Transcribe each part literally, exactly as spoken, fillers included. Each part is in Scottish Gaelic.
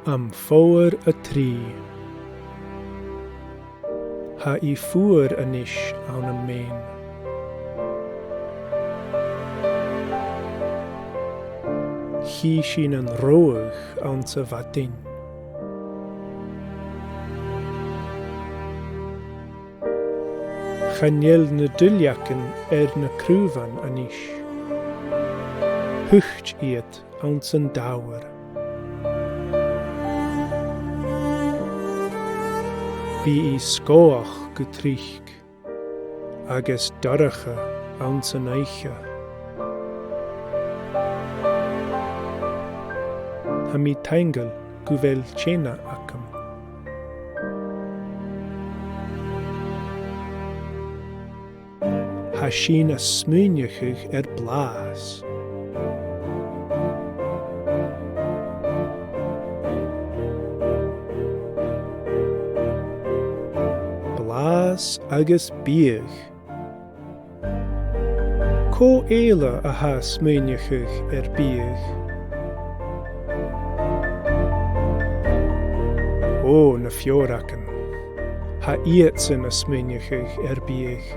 Am Foghar a Trì. Tha i fuar a-nis ann am Maine. Chì sinn an reothadh anns a' mhadainn. Chan eil na duilleagan air na craobhan a-nis. Thuit iad anns an t-samhradh. Bidh i sgòthach gu tric agus dorcha anns an oidhche. Tha mi taingeil gu bheil teine agam. Tha sinn a' smaoineachadh air blàths. Blàths agus biadh. Cò eile a tha a' smaoineachadh air biadh? Ò, na feòragan. Tha iadsan a' smaoineachadh air biadh.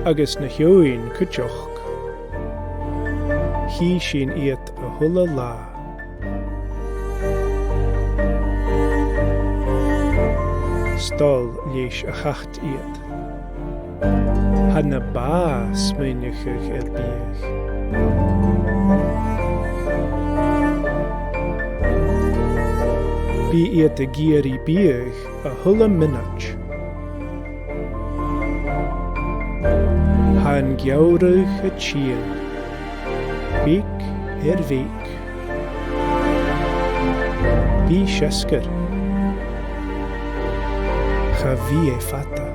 Agus na h-eòin cuideachd. Chì sinn iad a h-uile là. 'S toil leis a' chat iad. Tha na bà a' smaoineachadh air biadh. Bidh iad ag iarraidh biadh a h-uile mionaid. Tha an geamhradh a' tighinn, beag air bheag. Bi seasgair. Cha bhi e fada.